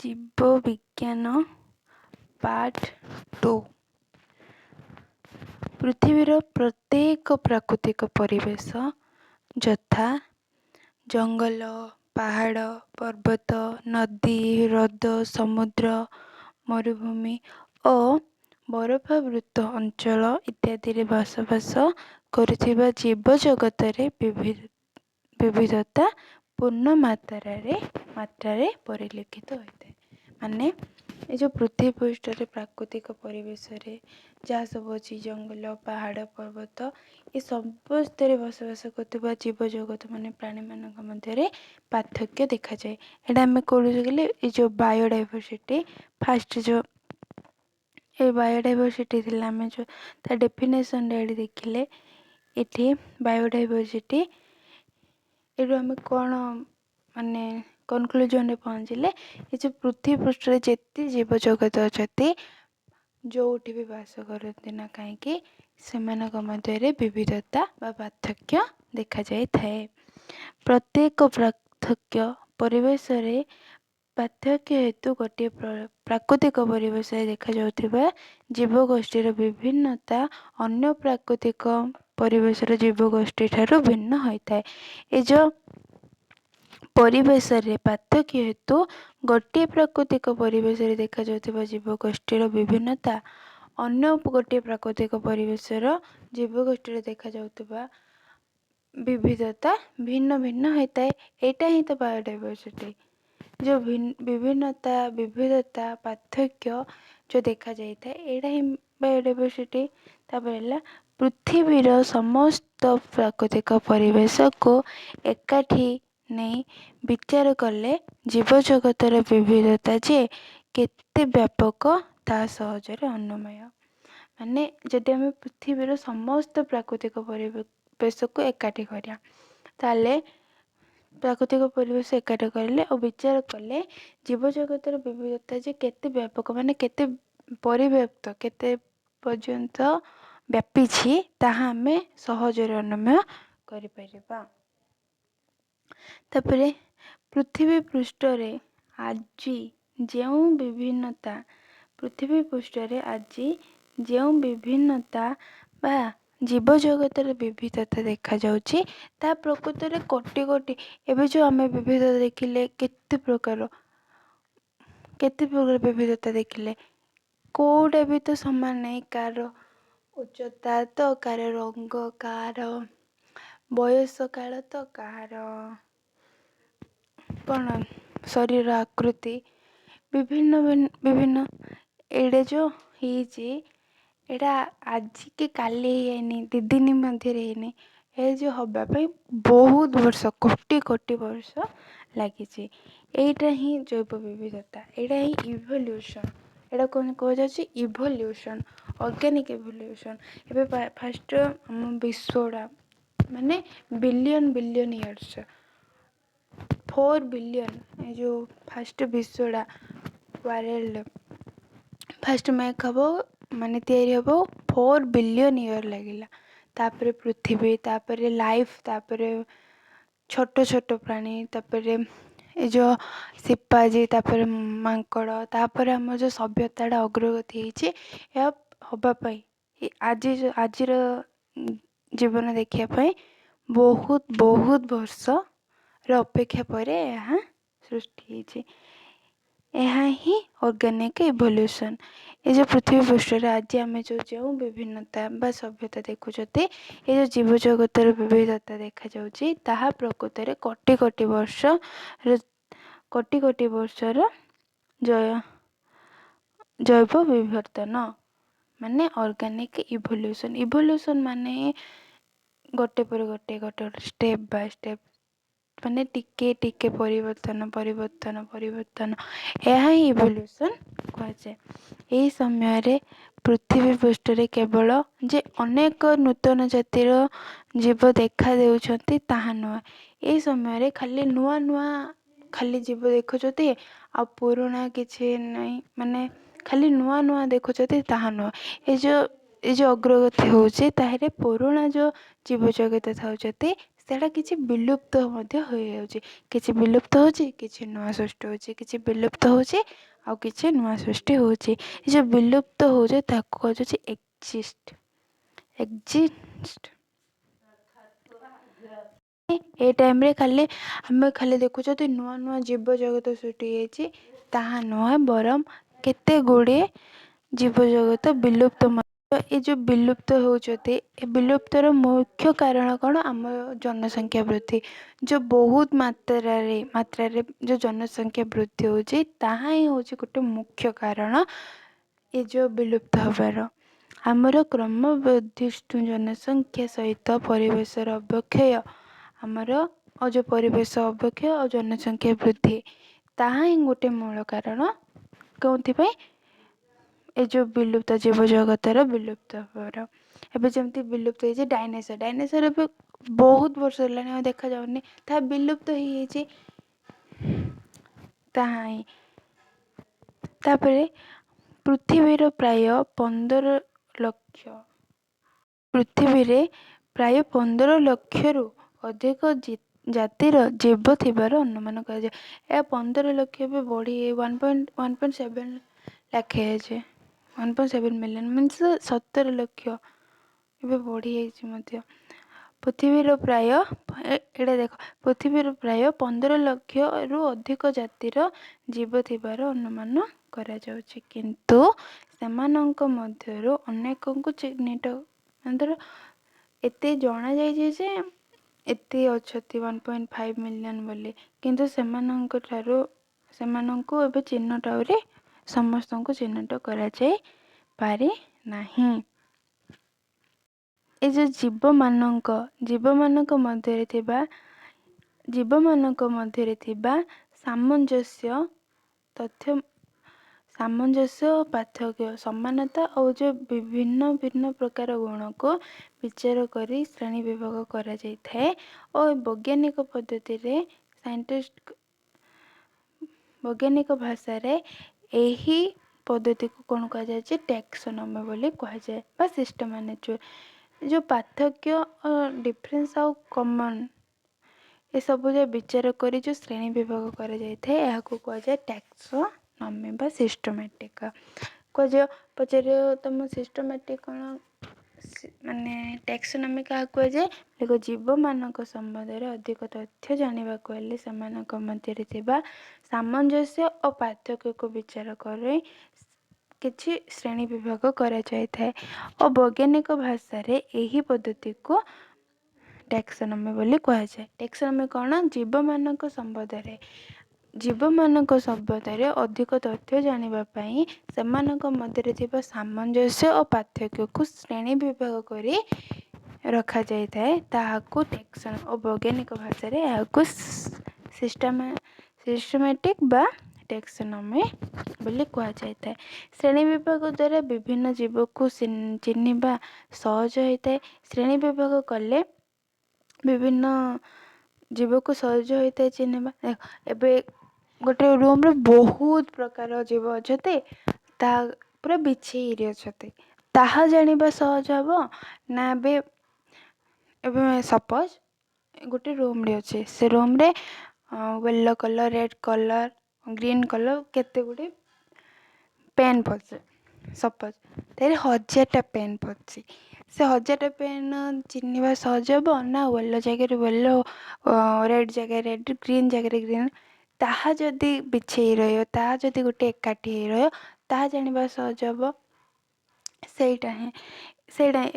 ଜୀବବିଜ୍ଞାନ part two. ପୃଥିବୀର ପ୍ରତ୍ୟେକ ପ୍ରାକୃତିକ ପରିବେଶ ଯଥା ଜଙ୍ଗଲ, ପାହାଡ଼, ପର୍ବତ, ନଦୀ, ହ୍ରଦ, ସମୁଦ୍ର, ମରୁଭୂମି ଓ ବରଫାବୃତ ଅଞ୍ଚଳ ଇତ୍ୟାଦିରେ ବସବାସ କରୁଥିବା ଜୀବଜଗତରେ ବିବିଧତା ପୂର୍ଣ୍ଣ ମାତ୍ରାରେ ପରିଲକ୍ଷିତ ହୋଇଥାଏ। ମାନେ ଏ ଯେଉଁ ପୃଥିବୀ ପୃଷ୍ଠରେ ପ୍ରାକୃତିକ ପରିବେଶରେ ଯାହା ସବୁ ଅଛି, ଜଙ୍ଗଲ, ପାହାଡ଼, ପର୍ବତ, ଏ ସମସ୍ତରେ ବସବାସ କରୁଥିବା ଜୀବଜଗତ ମାନେ ପ୍ରାଣୀମାନଙ୍କ ମଧ୍ୟରେ ପାର୍ଥକ୍ୟ ଦେଖାଯାଏ। ଏଇଟା ଆମେ କେଉଁଠୁ ଶିଖିଲେ? ଏ ଯେଉଁ ବାୟୋଡାଇଭରସିଟି, ଫାଷ୍ଟ ଯେଉଁ ଏ ବାୟୋଡାଇଭରସିଟି ଥିଲା, ଆମେ ଯେଉଁ ତା ଡେଫିନେସନ୍ଟା ଏଠି ଦେଖିଲେ। ଏଠି ବାୟୋଡାଇଭରସିଟି, ଏଠୁ ଆମେ କ'ଣ ମାନେ କନକ୍ଲୁଜନରେ ପହଞ୍ଚିଲେ? ଏ ଯେଉଁ ପୃଥିବୀ ପୃଷ୍ଠରେ ଯେତେ ଜୀବଜଗତ ଅଛନ୍ତି, ଯେଉଁଠି ବି ବାସ କରନ୍ତି ନା କାହିଁକି, ସେମାନଙ୍କ ମଧ୍ୟରେ ବିବିଧତା ବା ପାର୍ଥକ୍ୟ ଦେଖାଯାଇଥାଏ। ପ୍ରତ୍ୟେକ ପାର୍ଥକ୍ୟ ପରିବେଶରେ ପାର୍ଥକ୍ୟ ହେତୁ ଗୋଟିଏ ପ୍ରାକୃତିକ ପରିବେଶରେ ଦେଖାଯାଉଥିବା ଜୀବଗୋଷ୍ଠୀର ବିଭିନ୍ନତା ଅନ୍ୟ ପ୍ରାକୃତିକ ପରିବେଶର ଜୀବଗୋଷ୍ଠୀ ଠାରୁ ଭିନ୍ନ ହୋଇଥାଏ। ଏ ଯେଉଁ ପରିବେଶରେ ପାର୍ଥକ୍ୟ ହେତୁ ଗୋଟିଏ ପ୍ରାକୃତିକ ପରିବେଶରେ ଦେଖାଯାଉଥିବା ଜୀବଗୋଷ୍ଠୀର ବିଭିନ୍ନତା ଅନ୍ୟ ଗୋଟିଏ ପ୍ରାକୃତିକ ପରିବେଶର ଜୀବଗୋଷ୍ଠୀରେ ଦେଖାଯାଉଥିବା ବିବିଧତା ଭିନ୍ନ ଭିନ୍ନ ହୋଇଥାଏ। ଏଇଟା ହିଁ ତ ବାୟୋଡାଇଭରସିଟି। ଯେଉଁ ବିଭିନ୍ନତା, ବିବିଧତା, ପାର୍ଥକ୍ୟ ଯେଉଁ ଦେଖାଯାଇଥାଏ, ଏଇଟା ହିଁ ବାୟୋଡାଇଭରସିଟି। ତାପରେ ହେଲା, ପୃଥିବୀର ସମସ୍ତ ପ୍ରାକୃତିକ ପରିବେଶକୁ ଏକାଠି ନେଇ ବିଚାର କଲେ ଜୀବଜଗତର ବିବିଧତା ଯେ କେତେ ବ୍ୟାପକ, ତାହା ସହଜରେ ଅନୁମେୟ। ମାନେ ଯଦି ଆମେ ପୃଥିବୀର ସମସ୍ତ ପ୍ରାକୃତିକ ପରିବେଶକୁ ଏକାଠି କରିବା, ତାହେଲେ ପ୍ରାକୃତିକ ପରିବେଶ ଏକାଠି କରିଲେ ଆଉ ବିଚାର କଲେ ଜୀବଜଗତର ବିବିଧତା ଯେ କେତେ ବ୍ୟାପକ, ମାନେ କେତେ ପରିବ୍ୟାପ୍ତ, କେତେ ପର୍ଯ୍ୟନ୍ତ ବ୍ୟାପିଛି, ତାହା ଆମେ ସହଜରେ ଅନୁମେୟ କରିପାରିବା। ତାପରେ ପୃଥିବୀ ପୃଷ୍ଠରେ ଆଜି ଯେଉଁ ବିଭିନ୍ନତା, ପୃଥିବୀ ପୃଷ୍ଠରେ ଆଜି ଯେଉଁ ବିଭିନ୍ନତା ବା ଜୀବଜଗତର ବିବିଧତା ଦେଖାଯାଉଛି, ତାହା ପ୍ରକୃତରେ କୋଟି କୋଟି, ଏବେ ଯେଉଁ ଆମେ ବିବିଧତା ଦେଖିଲେ, କେତେ ପ୍ରକାର ବିବିଧତା ଦେଖିଲେ, କେଉଁଟା ବି ତ ସମାନ ନାହିଁ। କାହାର ଉଚ୍ଚତା ତ କାହାର ରଙ୍ଗ, କାହାର ବୟସ କାଳ ତ କାହାର କ'ଣ ଶରୀର ଆକୃତି ବିଭିନ୍ନ ବିଭିନ୍ନ। ଏଇଟା ଯେଉଁ ହେଇଛି, ଏଇଟା ଆଜି କି କାଲି ହେଇଯାଇନି, 2 ଦିନ ମଧ୍ୟରେ ହେଇନି। ଏ ଯେଉଁ ହେବା ପାଇଁ ବହୁତ ବର୍ଷ, କୋଟି କୋଟି ବର୍ଷ ଲାଗିଛି। ଏଇଟା ହିଁ ଜୈବ ବିବିଧତା, ଏଇଟା ହିଁ ଇଭଲ୍ୟୁସନ୍। ଏଇଟା କ'ଣ କୁହାଯାଉଛି? Evolution, organic evolution. ଏବେ ଫାଷ୍ଟ ଆମ ବିଶ୍ୱଟା ମାନେ ବିଲିୟନ ବିଲିୟନ ଇୟର୍ସ, 4 ବିଲିୟନ, ଏ ଯେଉଁ ଫାଷ୍ଟ ବିଶ୍ୱଟା ୱାର୍ଲଡ ଫାଷ୍ଟ ମେକ୍ ହେବ, ମାନେ ତିଆରି ହେବ, 4 ବିଲିୟନ ଇୟର୍ ଲାଗିଲା। ତାପରେ ପୃଥିବୀ, ତାପରେ ଲାଇଫ୍, ତାପରେ ଛୋଟ ଛୋଟ ପ୍ରାଣୀ, ତାପରେ ଏ ଯେଉଁ ସିମ୍ପାଞ୍ଜି, ତାପରେ ମାଙ୍କଡ଼, ତାପରେ ଆମର ଯେଉଁ ସଭ୍ୟତାଟା ଅଗ୍ରଗତି ହେଇଛି, ଏହା ହେବା ପାଇଁ, ଆଜି ଆଜିର ଜୀବନ ଦେଖିବା ପାଇଁ ବହୁତ ବହୁତ ବର୍ଷର ଅପେକ୍ଷା ପରେ ଏହା ସୃଷ୍ଟି ହେଇଛି। ଏହା ହିଁ ଅର୍ଗାନିକ୍ ଇଭଲ୍ୟୁସନ୍। ଏ ଯେଉଁ ପୃଥିବୀ ପୃଷ୍ଠରେ ଆଜି ଆମେ ଯେଉଁ ଯେଉଁ ବିଭିନ୍ନତା ବା ସଭ୍ୟତା ଦେଖୁଛନ୍ତି, ଏ ଯେଉଁ ଜୀବଜଗତର ବିବିଧତା ଦେଖାଯାଉଛି, ତାହା ପ୍ରକୃତରେ କୋଟି କୋଟି ବର୍ଷର ଜୈବ ବିବର୍ତ୍ତନ, ମାନେ ଅର୍ଗାନିକ୍ ଇଭଲ୍ୟୁସନ୍। ଇଭଲ୍ୟୁସନ୍ ମାନେ ଗୋଟେ ପରେ ଗୋଟେ, ଗୋଟେ ଗୋଟେ ଷ୍ଟେପ୍ ବାଇ ଷ୍ଟେପ୍, ମାନେ ଟିକେ ଟିକେ ପରିବର୍ତ୍ତନ, ପରିବର୍ତ୍ତନ, ପରିବର୍ତ୍ତନ, ଏହା ହିଁ ଇଭଲ୍ୟୁସନ୍ କୁହାଯାଏ। ଏହି ସମୟରେ ପୃଥିବୀ ପୃଷ୍ଠରେ କେବଳ ଯେ ଅନେକ ନୂତନ ଜାତିର ଜୀବ ଦେଖା ଦେଉଛନ୍ତି, ତାହା ନୁହେଁ। ଏହି ସମୟରେ ଖାଲି ନୂଆ ନୂଆ ଖାଲି ଜୀବ ଦେଖୁଛନ୍ତି ଆଉ ପୁରୁଣା କିଛି ନାହିଁ, ମାନେ ଖାଲି ନୂଆ ନୂଆ ଦେଖୁଛନ୍ତି, ତାହା ନୁହେଁ। ଏ ଯେଉଁ ଅଗ୍ରଗତି ହେଉଛି, ତାହିଁରେ ପୁରୁଣା ଯେଉଁ ଜୀବଜଗତ ଥାଉଛନ୍ତି, ସେଇଟା କିଛି ବିଲୁପ୍ତ ମଧ୍ୟ ହୋଇଯାଉଛି। କିଛି ବିଲୁପ୍ତ ହେଉଛି, କିଛି ନୂଆ ସୃଷ୍ଟି ହେଉଛି। କିଛି ବିଲୁପ୍ତ ହେଉଛି ଆଉ କିଛି ନୂଆ ସୃଷ୍ଟି ହେଉଛି। ଏ ଯେଉଁ ବିଲୁପ୍ତ ହେଉଛି, ତାକୁ କୁହାଯାଉଛି ଏକ୍ଜିଷ୍ଟ, ଏକ୍ଜିଷ୍ଟ। ଏ ଟାଇମ୍ରେ ଖାଲି ଆମେ ଖାଲି ଦେଖୁଛନ୍ତି ନୂଆ ନୂଆ ଜୀବଜଗତ ସୃଷ୍ଟି ହେଇଛି, ତାହା ନୁହେଁ, ବରଂ କେତେ ଗୁଡ଼ିଏ ଜୀବଜଗତ ବିଲୁପ୍ତ। ଏ ଯେଉଁ ବିଲୁପ୍ତ ହେଉଛନ୍ତି, ଏ ବିଲୁପ୍ତର ମୁଖ୍ୟ କାରଣ କ'ଣ? ଆମ ଜନସଂଖ୍ୟା ବୃଦ୍ଧି। ଯେଉଁ ବହୁତ ମାତ୍ରାରେ ଯେଉଁ ଜନସଂଖ୍ୟା ବୃଦ୍ଧି ହେଉଛି, ତାହା ହିଁ ହେଉଛି ଗୋଟେ ମୁଖ୍ୟ କାରଣ ଏ ଯେଉଁ ବିଲୁପ୍ତ ହେବାର। ଆମର କ୍ରମବର୍ଦ୍ଧିଷ୍ଣୁ ଜନସଂଖ୍ୟା ସହିତ ପରିବେଶର ଅବକ୍ଷୟ, ଆମର ଆଉ ଯେଉଁ ପରିବେଶ ଅବକ୍ଷୟ ଆଉ ଜନସଂଖ୍ୟା ବୃଦ୍ଧି, ତାହା ହିଁ ଗୋଟେ ମୂଳ କାରଣ। କେଉଁଥିପାଇଁ? ଏ ଯେଉଁ ବିଲୁପ୍ତ ଜୀବଜଗତର ବିଲୁପ୍ତ ହେବାର। ଏବେ ଯେମିତି ବିଲୁପ୍ତ ହେଇଛି ଡାଇନେସର। ଡାଇନେସର ଏବେ ବହୁତ ବର୍ଷ ହେଲାଣି ଆଉ ଦେଖାଯାଉନି, ତାହା ବିଲୁପ୍ତ ହେଇଯାଇଛି, ତାହା ହିଁ। ତାପରେ ପୃଥିବୀର ପ୍ରାୟ 15 ଲକ୍ଷ, ପୃଥିବୀରେ ପ୍ରାୟ 15 ଲକ୍ଷରୁ ଅଧିକ ଜାତିର ଜୀବ ଥିବାର ଅନୁମାନ କରାଯାଏ। ଏହା 15 ଲକ୍ଷ ଏବେ ବଢ଼ି 1.7 ଲାଖ ହେଇଯାଇଛି। 1.7 ମିଲିୟନ୍ ମିନ୍ସ 17 ଲକ୍ଷ ଏବେ ବଢ଼ିଯାଇଛି ମଧ୍ୟ। ପୃଥିବୀର ପ୍ରାୟ, ଏଇଟା ଦେଖ, ପୃଥିବୀର ପ୍ରାୟ 15 ଲକ୍ଷରୁ ଅଧିକ ଜାତିର ଜୀବ ଥିବାର ଅନୁମାନ କରାଯାଉଛି, କିନ୍ତୁ ସେମାନଙ୍କ ମଧ୍ୟରୁ ଅନେକଙ୍କୁ ଚିହ୍ନିଟ, ଧର ଏତେ ଜଣାଯାଇଛି ଯେ ଏତେ ଅଛନ୍ତି, 1.5 ମିଲିୟନ୍ ବୋଲି, କିନ୍ତୁ ସେମାନଙ୍କ ଠାରୁ ସେମାନଙ୍କୁ ଏବେ ଚିହ୍ନଟ, ଆହୁରି ସମସ୍ତଙ୍କୁ ଚିହ୍ନଟ କରାଯାଇ ପାରିନାହିଁ। ଏ ଯେଉଁ ଜୀବମାନଙ୍କ ମଧ୍ୟରେ ଥିବା ସାମଞ୍ଜସ୍ୟ ତଥ୍ୟ, ସାମଞ୍ଜସ୍ୟ, ପାର୍ଥକ୍ୟ, ସମାନତା ଆଉ ଯେଉଁ ବିଭିନ୍ନ ଭିନ୍ନ ପ୍ରକାର ଗୁଣକୁ ବିଚାର କରି ଶ୍ରେଣୀ ବିଭାଗ କରାଯାଇଥାଏ ଓ ବୈଜ୍ଞାନିକ ପଦ୍ଧତିରେ ସାଇଣ୍ଟିଷ୍ଟ, ବୈଜ୍ଞାନିକ ଭାଷାରେ ଏହି ପଦ୍ଧତିକୁ କ'ଣ କୁହାଯାଉଛି? ଟ୍ୟାକ୍ସୋନମି ବୋଲି କୁହାଯାଏ ବା ସିଷ୍ଟମାନେଚର। ଯେଉଁ ପାର୍ଥକ୍ୟ, ଡିଫରେନ୍ସ ଆଉ କମନ୍, ଏସବୁ ଯାକ ବିଚାର କରି ଯେଉଁ ଶ୍ରେଣୀ ବିଭାଗ କରାଯାଇଥାଏ, ଏହାକୁ କୁହାଯାଏ ଟ୍ୟାକ୍ସୋନମି ବା ସିଷ୍ଟମାଟିକ୍ କୁହାଯାଏ। ପଚାରିବ ତମ ସିଷ୍ଟମାଟିକ୍ କ'ଣ, ମାନେ ଟ୍ୟାକ୍ସୋନମି କାହାକୁ କୁହାଯାଏ? ଦେଖ, ଜୀବମାନଙ୍କ ସମ୍ବନ୍ଧରେ ଅଧିକ ତଥ୍ୟ ଜାଣିବାକୁ ହେଲେ ସେମାନଙ୍କ ମଧ୍ୟରେ ଥିବା ସାମଞ୍ଜସ୍ୟ ଓ ପାର୍ଥକ୍ୟକୁ ବିଚାର କରି କିଛି ଶ୍ରେଣୀ ବିଭାଗ କରାଯାଇଥାଏ ଓ ବୈଜ୍ଞାନିକ ଭାଷାରେ ଏହି ପଦ୍ଧତିକୁ ଟ୍ୟାକ୍ସୋନମି ବୋଲି କୁହାଯାଏ। ଟ୍ୟାକ୍ସୋନମି କ'ଣ? ଜୀବମାନଙ୍କ ସମ୍ବନ୍ଧରେ ଅଧିକ ତଥ୍ୟ ଜାଣିବା ପାଇଁ ସେମାନଙ୍କ ମଧ୍ୟରେ ଥିବା ସାମଞ୍ଜସ୍ୟ ଓ ପାର୍ଥକ୍ୟକୁ ଶ୍ରେଣୀ ବିଭାଗ କରି ରଖାଯାଇଥାଏ, ତାହାକୁ ଟ୍ୟାକ୍ସୋ ଓ ବୈଜ୍ଞାନିକ ଭାଷାରେ ଏହାକୁ ସିଷ୍ଟମାଟିକ୍ ବା ଟ୍ୟାକ୍ସୋନମି ବୋଲି କୁହାଯାଇଥାଏ। ଶ୍ରେଣୀ ବିଭାଗ ଦ୍ୱାରା ବିଭିନ୍ନ ଜୀବକୁ ଚିହ୍ନିବା ସହଜ ହୋଇଥାଏ। ଶ୍ରେଣୀ ବିଭାଗ କଲେ ବିଭିନ୍ନ ଜୀବକୁ ସହଜ ହୋଇଥାଏ ଚିହ୍ନିବା। ଏବେ ଗୋଟେ ରୁମ୍ରେ ବହୁତ ପ୍ରକାର ଜୀବ ଅଛନ୍ତି, ତାହା ପୁରା ବିଛେଇରେ ଅଛନ୍ତି, ତାହା ଜାଣିବା ସହଜ ହେବ ନା? ଏବେ ସପୋଜ୍ ଗୋଟେ ରୁମ୍ରେ ଅଛି, ସେ ରୁମ୍ରେ yellow colour, red colour, green colour କେତେ ଗୁଡ଼ିଏ ପେନ୍ ପଡ଼ିଛି। ସପୋଜ୍ ତାରେ 1000ଟା ପେନ୍ ପଡ଼ିଛି। ସେ 1000ଟା ପେନ୍ ଚିହ୍ନିବା ସହଜ ହେବ ନା ୟେଲୋ ଜାଗାରେ ୟେଲୋ, ରେଡ଼୍ ଜାଗାରେ ରେଡ଼୍, ଗ୍ରୀନ୍ ଜାଗାରେ ଗ୍ରୀନ୍, ତାହା ଯଦି ବିଛେଇ ରହିବ, ତାହା ଯଦି ଗୋଟେ ଏକାଠି ହେଇ ରହିବ, ତାହା ଜାଣିବା ସହଜ ହେବ? ସେଇଟା ହିଁ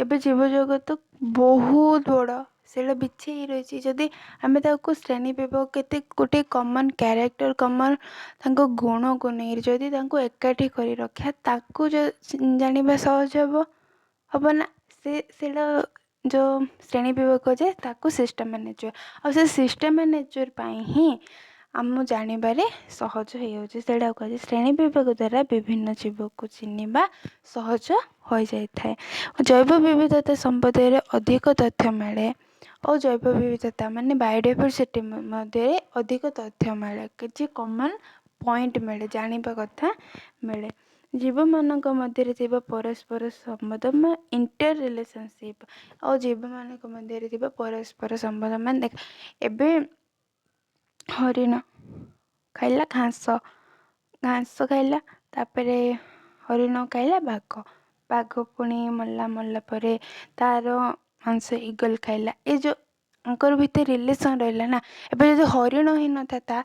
ଏବେ ଜୀବଜଗତ ବହୁତ ବଡ଼, ସେଇଟା ବିଛେଇ ରହିଛି। ଯଦି ଆମେ ତାକୁ ଶ୍ରେଣୀ ବିଭାଗ, କେତେ ଗୋଟେ କମନ୍ କ୍ୟାରେକ୍ଟର, କମନ୍ ତାଙ୍କ ଗୁଣକୁ ନେଇ ଯଦି ତାଙ୍କୁ ଏକାଠି କରି ରଖିବା, ତାକୁ ଜାଣିବା ସହଜ ହେବ ନା? ସେଇଟା ଯେଉଁ ଶ୍ରେଣୀ ବିଭାଗ କୁହାଯାଏ, ତାକୁ ସିଷ୍ଟମ ନେଚର୍, ଆଉ ସେ ସିଷ୍ଟମ ନେଚର୍ ପାଇଁ ହିଁ ଆମ ଜାଣିବାରେ ସହଜ ହେଇଯାଉଛି। ସେଇଟା କୁହାଯାଏ ଶ୍ରେଣୀ ବିଭାଗ ଦ୍ୱାରା ବିଭିନ୍ନ ଜୀବକୁ ଚିହ୍ନିବା ସହଜ ହୋଇଯାଇଥାଏ। ଜୈବ ବିବିଧତା ସମ୍ବନ୍ଧରେ ଅଧିକ ତଥ୍ୟ ମିଳେ ଓ ଜୈବ ବିବିଧତା ମାନେ ବାୟୋଡାଇଭରସିଟି ମଧ୍ୟରେ ଅଧିକ ତଥ୍ୟ ମିଳେ, କିଛି କମନ୍ ପଏଣ୍ଟ ମିଳେ, ଜାଣିବା କଥା ମିଳେ। ଜୀବମାନଙ୍କ ମଧ୍ୟରେ ଥିବା ପରସ୍ପର ସମ୍ବନ୍ଧ ବା ଇଣ୍ଟର ରିଲେସନସିପ୍ ଆଉ ଜୀବମାନଙ୍କ ମଧ୍ୟରେ ଥିବା ପରସ୍ପର ସମ୍ବନ୍ଧ ମାନେ ଦେଖ, ଏବେ ହରିଣ ଖାଇଲା ଘାସ, ଘାସ ଖାଇଲା, ତାପରେ ହରିଣ ଖାଇଲା ବାଘ, ବାଘ ପୁଣି ମଲା, ମଲା ପରେ ତାର ମାଂସ ଇଗଲ୍ ଖାଇଲା। ଏ ଯେଉଁ ଆଙ୍କର ଭିତରେ ରିଲେସନ୍ ରହିଲା ନା। ଏବେ ଯଦି ହରିଣ ହିଁ ନଥାନ୍ତା,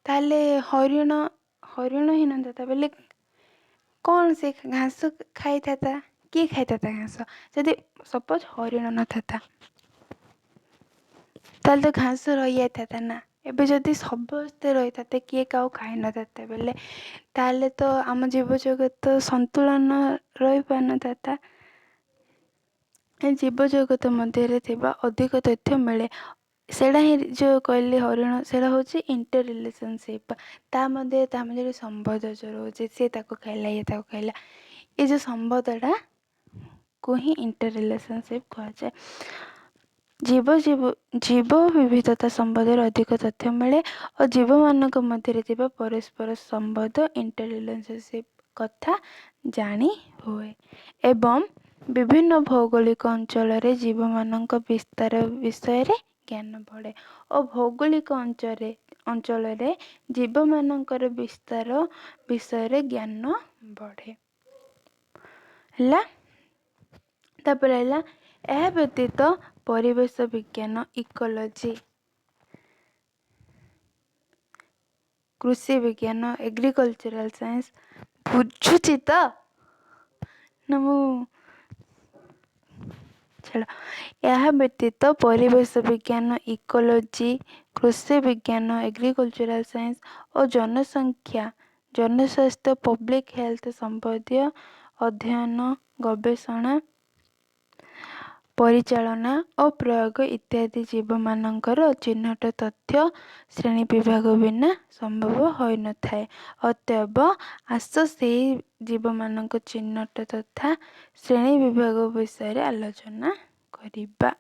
ତାହେଲେ ହରିଣ ହିଁ ନଥାନ୍ତା ବୋଲେ କ'ଣ ସେ ଘାସ ଖାଇଥାନ୍ତା? କିଏ ଖାଇଥାନ୍ତା ଘାସ? ଯଦି ସପୋଜ୍ ହରିଣ ନଥାନ୍ତା, ତାହେଲେ ତ ଘାସ ରହିଯାଇଥାନ୍ତା ନା। ଏବେ ଯଦି ସମସ୍ତେ ରହିଥାନ୍ତେ, କିଏ କାହାକୁ ଖାଇନଥାନ୍ତେ ବୋଲେ, ତାହେଲେ ତ ଆମ ଜୀବଜଗତ ସନ୍ତୁଳନ ରହିପାରିନଥାନ୍ତା। ଜୀବଜଗତ ମଧ୍ୟରେ ଥିବା ଅଧିକ ତଥ୍ୟ ମିଳେ। ସେଇଟା ହିଁ ଯେଉଁ କହିଲି ହରିଣ, ସେଇଟା ହେଉଛି ଇଣ୍ଟର ରିଲେସନସିପ୍। ତା ମଧ୍ୟରେ ସମ୍ବନ୍ଧ ଯେଉଁ ରହୁଛି, ସିଏ ତାକୁ ଖାଇଲା, ଇଏ ତାକୁ ଖାଇଲା, ଏ ଯେଉଁ ସମ୍ବନ୍ଧଟା କୁ ହିଁ ଇଣ୍ଟର ରିଲେସନସିପ୍ କୁହାଯାଏ। ଜୀବ ବିବିଧତା ସମ୍ବନ୍ଧରେ ଅଧିକ ତଥ୍ୟ ମିଳେ ଓ ଜୀବମାନଙ୍କ ମଧ୍ୟରେ ଥିବା ପରସ୍ପର ସମ୍ବନ୍ଧ, ଇଣ୍ଟର ରିଲେସନସିପ୍ କଥା ଜାଣି ହୁଏ ଏବଂ ବିଭିନ୍ନ ଭୌଗୋଳିକ ଅଞ୍ଚଳରେ ଜୀବମାନଙ୍କ ବିସ୍ତାର ବିଷୟରେ ଜ୍ଞାନ ବଢ଼େ ଓ ଭୌଗୋଳିକ ଅଞ୍ଚଳରେ ଜୀବମାନଙ୍କର ବିସ୍ତାର ବିଷୟରେ ଜ୍ଞାନ ବଢ଼େ। ହେଲା। ତାପରେ ହେଲା, ଏହା ବ୍ୟତୀତ ପରିବେଶ ବିଜ୍ଞାନ, ଇକୋଲୋଜି, କୃଷି ବିଜ୍ଞାନ, ଏଗ୍ରିକଲଚରାଲ ସାଇନ୍ସ। ବୁଝୁଛି ତ ନା ମୁଁ? ଛାଡ଼। ଏହା ବ୍ୟତୀତ ପରିବେଶ ବିଜ୍ଞାନ, ଇକୋଲୋଜି, କୃଷି ବିଜ୍ଞାନ, ଏଗ୍ରିକଲଚରାଲ ସାଇନ୍ସ ଓ ଜନସଂଖ୍ୟା, ଜନସ୍ୱାସ୍ଥ୍ୟ, ପବ୍ଲିକ ହେଲ୍ଥ ସମ୍ବନ୍ଧୀୟ ଅଧ୍ୟୟନ, ଗବେଷଣା, ପରିଚାଳନା ଓ ପ୍ରୟୋଗ ଇତ୍ୟାଦି ଜୀବମାନଙ୍କର ଚିହ୍ନଟ ତଥ୍ୟ ଶ୍ରେଣୀ ବିଭାଗ ବିନା ସମ୍ଭବ ହୋଇନଥାଏ। ଅତଏବ ଆସ ସେହି ଜୀବମାନଙ୍କ ଚିହ୍ନଟ ତଥା ଶ୍ରେଣୀ ବିଭାଗ ବିଷୟରେ ଆଲୋଚନା କରିବା।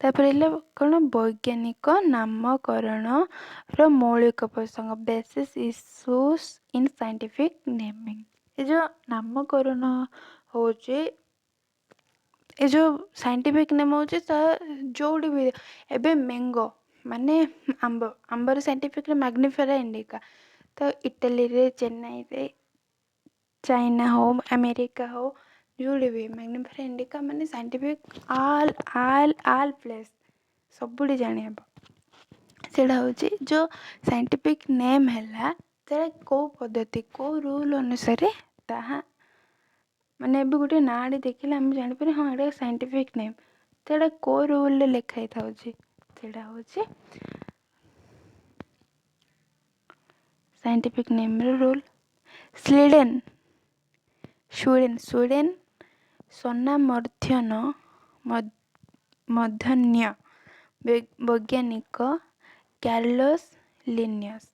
ତାପରେ ହେଲା କ'ଣ? ବୈଜ୍ଞାନିକ ନାମକରଣର ମୌଳିକ ପ୍ରସଙ୍ଗ, basic issues in scientific naming। ଏ ଯେଉଁ ନାମକରଣ ହେଉଛି, ଏ ଯେଉଁ ସାଇଣ୍ଟିଫିକ୍ ନେମ୍ ହେଉଛି, ତାହା ଯେଉଁଠି ବି ଏବେ ମ୍ୟାଙ୍ଗୋ ମାନେ ଆମ୍ବ, ଆମ୍ବର ସାଇଣ୍ଟିଫିକ୍ରେ ମାଗ୍ନିଫେରା ଇଣ୍ଡିକା। ତ ଇଟାଲୀରେ, ଚେନ୍ନାଇରେ, ଚାଇନା ହଉ, ଆମେରିକା ହଉ, ଯେଉଁଠି ବି ମ୍ୟାଗ୍ନିଫେରା ଇଣ୍ଡିକା ମାନେ scientific all all all place, ସବୁଠି ଜାଣିହେବ। ସେଇଟା ହେଉଛି ଯେଉଁ ସାଇଣ୍ଟିଫିକ୍ ନେମ୍ ହେଲା, ସେଇଟା କେଉଁ ପଦ୍ଧତି, କେଉଁ ରୁଲ୍ ଅନୁସାରେ ତାହା ମାନେ ଏବେ ଗୋଟେ ନାଁଟେ ଦେଖିଲେ ଆମେ ଜାଣିପାରିବା, ହଁ, ଏଇଟା ସାଇଣ୍ଟିଫିକ୍ ନେମ୍। ସେଇଟା କେଉଁ ରୁଲ୍ରେ ଲେଖା ହେଇଥାଉଛି, ସେଇଟା ହେଉଛି ସାଇଣ୍ଟିଫିକ୍ ନେମ୍ର ରୁଲ୍। ସ୍ୱିଡେନ୍ ସ୍ୱନାମଧନ୍ୟ ମଧନ୍ୟ ବୈଜ୍ଞାନିକ କାର୍ଲୋସ୍ ଲିନିୟସ୍,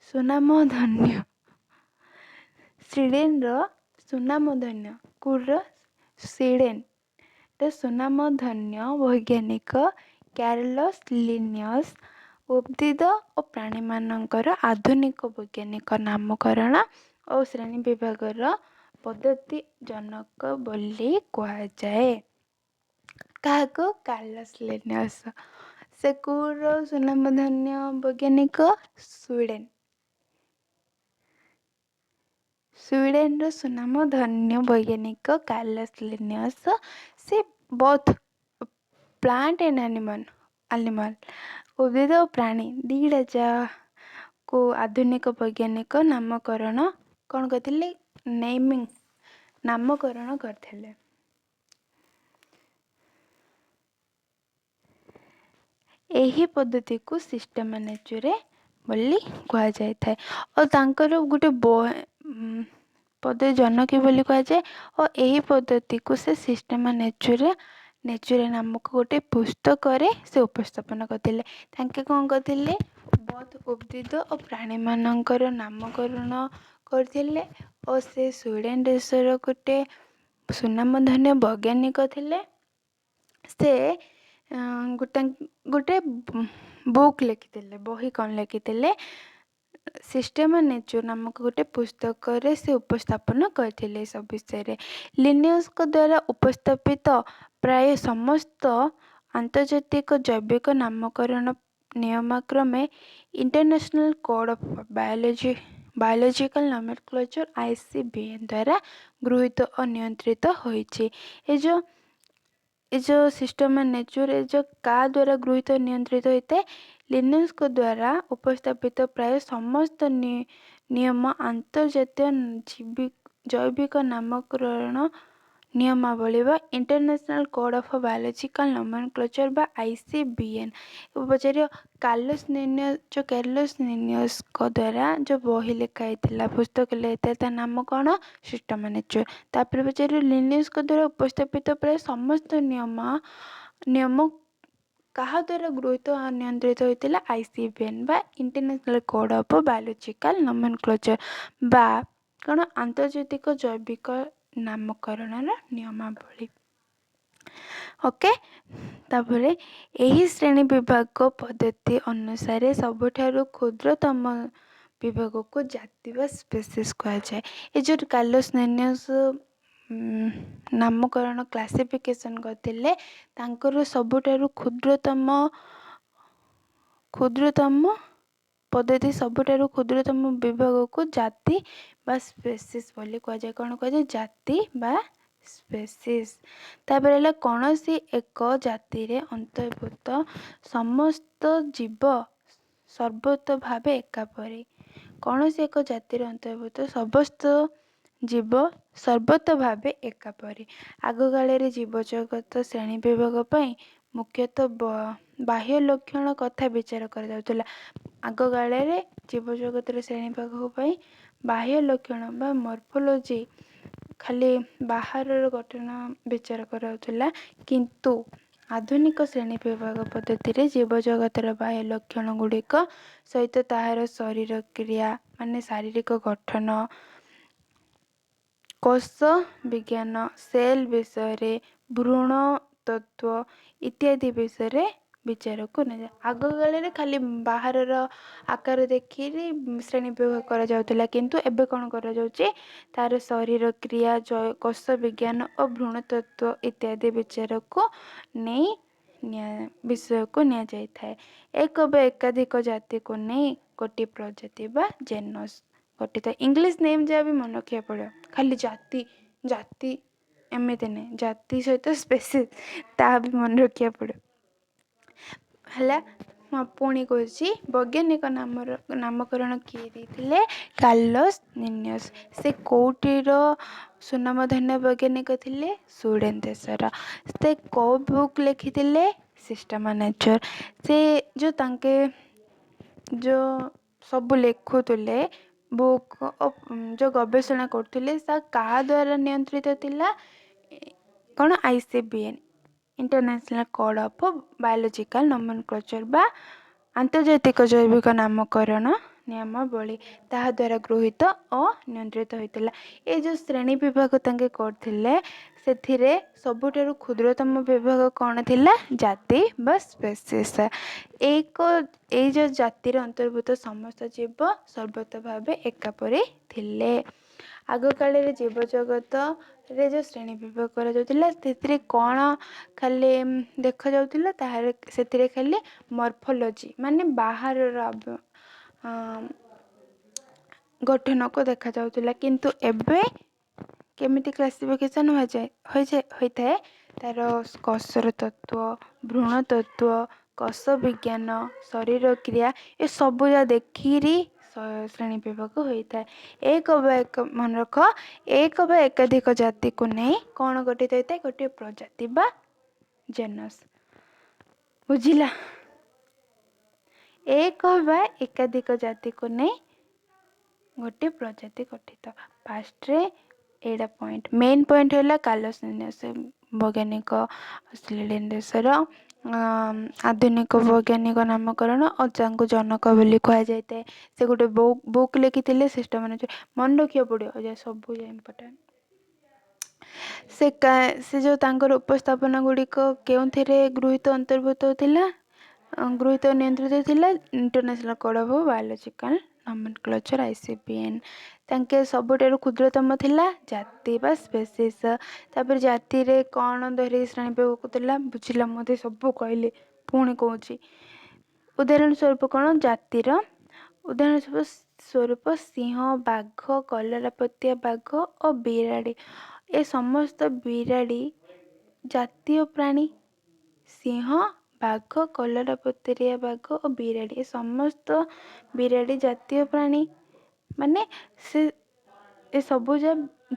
ସୁନାମଧନ୍ୟ, ସ୍ୱିଡେନର ସୁନାମଧନ୍ୟ, କୋଉର? ସ୍ୱିଡେନର ସୁନାମଧନ୍ୟ ବୈଜ୍ଞାନିକ କାର୍ଲୋସ୍ ଲିନିୟସ୍ ଉଦ୍ଭିଦ ଓ ପ୍ରାଣୀମାନଙ୍କର ଆଧୁନିକ ବୈଜ୍ଞାନିକ ନାମକରଣ ଓ ଶ୍ରେଣୀ ବିଭାଗର ପଦ୍ଧତି ଜନକ ବୋଲି କୁହାଯାଏ। କାହାକୁ? କାର୍ଲୋସ୍ ଲିନିୟସ୍। ସେ କୋଉର ସୁନାମଧନ୍ୟ ବୈଜ୍ଞାନିକ? ସ୍ୱିଡେନ। ସ୍ୱିଡେନର ସୁନାମଧନ୍ୟ ବୈଜ୍ଞାନିକ କାର୍ଲୋସ୍ ଲିନିୟସ୍। ସେ ବୋଥ୍ ପ୍ଲାଣ୍ଟ ଆଣ୍ଡ ଆନିମଲ୍, ଉଦ୍ଭିଦ ଓ ପ୍ରାଣୀ ଦୁଇଟା ଯାକୁ ଆଧୁନିକ ବୈଜ୍ଞାନିକ ନାମକରଣ କ'ଣ କରିଥିଲେ? ନେମିଂ, ନାମକରଣ କରିଥିଲେ। ଏହି ପଦ୍ଧତିକୁ ସିଷ୍ଟମା ନେଚୁରେ ବୋଲି କୁହାଯାଇଥାଏ ଓ ତାଙ୍କର ଗୋଟେ ପଦ୍ଧତି ଜନକୀ ବୋଲି କୁହାଯାଏ ଓ ଏହି ପଦ୍ଧତିକୁ ସେ ସିଷ୍ଟମା ନେଚୁରେ ନାମକ ଗୋଟେ ପୁସ୍ତକରେ ସେ ଉପସ୍ଥାପନ କରିଥିଲେ। ତାଙ୍କେ କ'ଣ କରିଥିଲେ? ବହୁତ ଉଦ୍ଭିଦ ଓ ପ୍ରାଣୀମାନଙ୍କର ନାମକରଣ କରିଥିଲେ ଓ ସେ ସ୍ୱିଡେନ ଦେଶର ଗୋଟେ ସୁନାମଧନ୍ୟ ବୈଜ୍ଞାନିକ ଥିଲେ। ସେ ଗୋଟେ ଗୋଟେ ବୁକ୍ ଲେଖିଥିଲେ, ବହି କ'ଣ ଲେଖିଥିଲେ? ସିଷ୍ଟେମା ନେଚର ନାମକ ଗୋଟେ ପୁସ୍ତକରେ ସେ ଉପସ୍ଥାପନ କରିଥିଲେ ଏସବୁ ବିଷୟରେ। ଲିନିୟସଙ୍କ ଦ୍ୱାରା ଉପସ୍ଥାପିତ ପ୍ରାୟ ସମସ୍ତ ଆନ୍ତର୍ଜାତିକ ଜୈବିକ ନାମକରଣ ନିୟମାକ୍ରମେ International Code of Biological Nomenclature, ICBN ଦ୍ୱାରା ଗୃହୀତ ଓ ନିୟନ୍ତ୍ରିତ ହୋଇଛି। ଏ ଯେଉଁ ସିଷ୍ଟମା ନେଚର, ଏ ଯେଉଁ କାହା ଦ୍ୱାରା ଗୃହୀତ ନିୟନ୍ତ୍ରିତ ହୋଇଥାଏ? ଲିନିୟସଙ୍କ ଦ୍ୱାରା ଉପସ୍ଥାପିତ ପ୍ରାୟ ସମସ୍ତ ନିୟମ ଆନ୍ତର୍ଜାତୀୟ ଜୈବିକ ନାମକରଣ ନିୟମାବଳୀ ବା International Code of Biological Nomenclature ବା ICBN। ପଚାରିବ, କାର୍ଲୋସ୍ ନିନିୟସ, ଯେଉଁ କାର୍ଲୋସ୍ ନିନିୟସଙ୍କ ଦ୍ୱାରା ଯେଉଁ ବହି ଲେଖା ହେଇଥିଲା, ପୁସ୍ତକ ଲେଖା ହେଇଥିଲା, ତା ନାମ କ'ଣ? ସିଷ୍ଟମା ନେଚର। ତାପରେ ପଚାରିବ, ଲିନିୟସଙ୍କ ଦ୍ୱାରା ଉପସ୍ଥାପିତ ପ୍ରାୟ ସମସ୍ତ ନିୟମ କାହା ଦ୍ୱାରା ଗୃହୀତ ନିୟନ୍ତ୍ରିତ ହୋଇଥିଲା? ICBN ବା International Code of Biological Nomenclature ବା କ'ଣ? ଆନ୍ତର୍ଜାତିକ ଜୈବିକ ନାମକରଣର ନିୟମାବଳୀ। ଓକେ, ତାପରେ ଏହି ଶ୍ରେଣୀ ବିଭାଗ ପଦ୍ଧତି ଅନୁସାରେ ସବୁଠାରୁ କ୍ଷୁଦ୍ରତମ ବିଭାଗକୁ ଜାତି ବା ସ୍ପେସିସ୍ କୁହାଯାଏ। ଏ ଯେଉଁ କାର୍ଲୋସ୍ ନିନିୟସ ନାମକରଣ, କ୍ଲାସିଫିକେସନ୍ କରିଥିଲେ, ତାଙ୍କର ସବୁଠାରୁ କ୍ଷୁଦ୍ରତମ ପଦ୍ଧତି, ସବୁଠାରୁ କ୍ଷୁଦ୍ରତମ ବିଭାଗକୁ ଜାତି ବା ସ୍ପେସିସ୍ ବୋଲି କୁହାଯାଏ। କ'ଣ କୁହାଯାଏ? ଜାତି ବା ସ୍ପେସିସ୍। ତାପରେ ହେଲା, କୌଣସି ଏକ ଜାତିରେ ଅନ୍ତର୍ଭୁକ୍ତ ସମସ୍ତ ଜୀବ ସର୍ବତ ଭାବେ ଏକାପରି। କୌଣସି ଏକ ଜାତିରେ ଅନ୍ତର୍ଭୁକ୍ତ ସମସ୍ତ ଜୀବ ସର୍ବତ ଭାବେ ଏକାପରି। ଆଗକାଳରେ ଜୀବଜଗତ ଶ୍ରେଣୀ ବିଭାଗ ପାଇଁ ମୁଖ୍ୟତଃ ବାହ୍ୟ ଲକ୍ଷଣ କଥା ବିଚାର କରାଯାଉଥିଲା। ଆଗକାଳରେ ଜୀବଜଗତର ଶ୍ରେଣୀ ବିଭାଗ ପାଇଁ ବାହ୍ୟ ଲକ୍ଷଣ ବା ମର୍ଫୋଲୋଜି, ଖାଲି ବାହାରର ଗଠନ ବିଚାର କରାଯାଉଥିଲା। କିନ୍ତୁ ଆଧୁନିକ ଶ୍ରେଣୀ ବିଭାଗ ପଦ୍ଧତିରେ ଜୀବଜଗତର ବାହ୍ୟ ଲକ୍ଷଣ ଗୁଡ଼ିକ ସହିତ ତାହାର ଶରୀର କ୍ରିୟା, ମାନେ ଶାରୀରିକ ଗଠନ, କୋଷ ବିଜ୍ଞାନ, ସେଲ୍ ବିଷୟରେ, ଭ୍ରୂଣ ତତ୍ତ୍ୱ ଇତ୍ୟାଦି ବିଷୟରେ ବିଚାରକୁ ନିଆଯାଏ। ଆଗକାଳରେ ଖାଲି ବାହାରର ଆକାର ଦେଖିକି ଶ୍ରେଣୀ ବିଭାଗ କରାଯାଉଥିଲା। କିନ୍ତୁ ଏବେ କ'ଣ କରାଯାଉଛି? ତାର ଶରୀର କ୍ରିୟା, କୋଷ ବିଜ୍ଞାନ ଓ ଭ୍ରୂଣ ତତ୍ତ୍ୱ ଇତ୍ୟାଦି ବିଚାରକୁ ନେଇ ବିଷୟକୁ ନିଆଯାଇଥାଏ। ଏକ ବା ଏକାଧିକ ଜାତିକୁ ନେଇ ଗୋଟିଏ ପ୍ରଜାତି ବା ଜେନସ୍ ଗଠିତ। ଇଂଲିଶ ନେମ୍ ଯାହା ବି ମନେ ରଖିବାକୁ ପଡ଼ିବ। ଖାଲି ଜାତି ଜାତି ଏମିତି ନାହିଁ, ଜାତି ସହିତ ସ୍ପେସିସ୍ ତାହା ବି ମନେ ରଖିବାକୁ ପଡ଼ିବ। ହେଲା, ମୁଁ ପୁଣି କହୁଛି, ବୈଜ୍ଞାନିକ ନାମର ନାମକରଣ କିଏ ଦେଇଥିଲେ? କାର୍ଲୋସ୍ ନିନିୟସ୍। ସେ କେଉଁଠିର ସୁନାମଧନ୍ୟ ବୈଜ୍ଞାନିକ ଥିଲେ? ସ୍ୱିଡେନ ଦେଶର। ସେ କେଉଁ ବୁକ୍ ଲେଖିଥିଲେ? ସିଷ୍ଟମା ନେଚର। ସେ ଯେଉଁ ତାଙ୍କେ ଯେଉଁ ସବୁ ଲେଖୁଥିଲେ ବୁକ୍, ଯେଉଁ ଗବେଷଣା କରୁଥିଲେ, ତା କାହା ଦ୍ୱାରା ନିୟନ୍ତ୍ରିତ ଥିଲା? କ'ଣ? ICBN, International Code of Biological Nomenclature ବା ଆନ୍ତର୍ଜାତିକ ଜୈବିକ ନାମକରଣ ନିୟମାବଳୀ, ତାହା ଦ୍ୱାରା ଗୃହୀତ ଓ ନିୟନ୍ତ୍ରିତ ହୋଇଥିଲା। ଏ ଯେଉଁ ଶ୍ରେଣୀ ବିଭାଗ ତାଙ୍କେ କରୁଥିଲେ, ସେଥିରେ ସବୁଠାରୁ କ୍ଷୁଦ୍ରତମ ବିଭାଗ କ'ଣ ଥିଲା? ଜାତି ବା ସ୍ପେସିସ୍। ଏଇ ଯେଉଁ ଜାତିର ଅନ୍ତର୍ଭୁକ୍ତ ସମସ୍ତ ଜୀବ ସର୍ବତ ଭାବେ ଏକାପରି ଥିଲେ। ଆଗକାଳରେ ଜୀବଜଗତରେ ଯେଉଁ ଶ୍ରେଣୀ ବିଭାଗ କରାଯାଉଥିଲା, ସେଥିରେ କ'ଣ ଖାଲି ଦେଖାଯାଉଥିଲା? ତାହାର ସେଥିରେ ଖାଲି ମର୍ଫୋଲୋଜି, ମାନେ ବାହାରର ଗଠନକୁ ଦେଖାଯାଉଥିଲା। କିନ୍ତୁ ଏବେ କେମିତି କ୍ଲାସିଫିକେସନ୍ ହୋଇଯାଏ ହୋଇଯାଏ ହୋଇଥାଏ? ତାର କୋଷର ତତ୍ତ୍ୱ, ଭ୍ରୂଣ ତତ୍ତ୍ୱ, କୋଷ ବିଜ୍ଞାନ, ଶରୀର କ୍ରିୟା, ଏସବୁ ଯାକ ଦେଖିକିରି ଶ୍ରେଣୀ ବିଭାଗ ହୋଇଥାଏ। ଏକ ବା ଏକ, ମନେ ରଖ, ଏକ ବା ଏକାଧିକ ଜାତିକୁ ନେଇ କ'ଣ ଗଠିତ ହୋଇଥାଏ? ଗୋଟିଏ ପ୍ରଜାତି ବା ଜେନସ୍। ବୁଝିଲା? ଏକ ବା ଏକାଧିକ ଜାତିକୁ ନେଇ ଗୋଟିଏ ପ୍ରଜାତି ଗଠିତ। ଫାଷ୍ଟରେ ଏଇଟା ପଏଣ୍ଟ, ମେନ୍ ପଏଣ୍ଟ ହେଲା କାର୍ଲୋସ୍ ଲିନିୟସ୍ ବୈଜ୍ଞାନିକ, ସ୍ୱିଡେନ ଦେଶର ଆଧୁନିକ ବୈଜ୍ଞାନିକ ନାମକରଣ ଓ ତାଙ୍କୁ ଜନକ ବୋଲି କୁହାଯାଇଥାଏ। ସେ ଗୋଟେ ବୁକ୍ ଲେଖିଥିଲେ, ସିଷ୍ଟମ। ମନେ ରଖିବାକୁ ପଡ଼ିବ ଏ ସବୁ ଇମ୍ପୋର୍ଟାଣ୍ଟ। ସେ ସେ ଯେଉଁ ତାଙ୍କର ଉପସ୍ଥାପନା ଗୁଡ଼ିକ କେଉଁଥିରେ ଗୃହୀତ ଅନ୍ତର୍ଭୁକ୍ତ ଥିଲା, ଗୃହୀତ ନିୟନ୍ତ୍ରିତ ଥିଲା? International Code of Biological Nomenclature, ICBN। ତାଙ୍କେ ସବୁଠାରୁ କ୍ଷୁଦ୍ରତମ ଥିଲା ଜାତି ବା ସ୍ପେସିସ୍। ତାପରେ ଜାତିରେ କ'ଣ ଧରି ଶ୍ରେଣୀ ଥିଲା? ବୁଝିଲା? ମୋତେ ସବୁ କହିଲି, ପୁଣି କହୁଛି। ଉଦାହରଣ ସ୍ୱରୂପ କ'ଣ? ଜାତିର ଉଦାହରଣ ସ୍ୱରୂପ ସିଂହ, ବାଘ, କଲରାପତିଆ ବାଘ ଓ ବିରାଡ଼ି। ଏ ସମସ୍ତ ବିରାଡ଼ି ଜାତୀୟ ପ୍ରାଣୀ। ସିଂହ, ବାଘ, କଲରାପତରିଆ ବାଘ ଓ ବିରାଡ଼ି, ଏ ସମସ୍ତ ବିରାଡ଼ି ଜାତୀୟ ପ୍ରାଣୀ। ମାନେ ସେ ଏ ସବୁ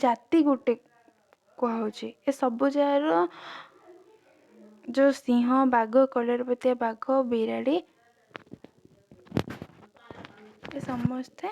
ଜାତି ଗୋଟେ କୁହାହେଉଛି। ଏ ସବୁ ଯାହାର ଯେଉଁ ସିଂହ, ବାଘ, କଲରାପତିଆ ବାଘ, ବିରାଡ଼ି, ଏ ସମସ୍ତେ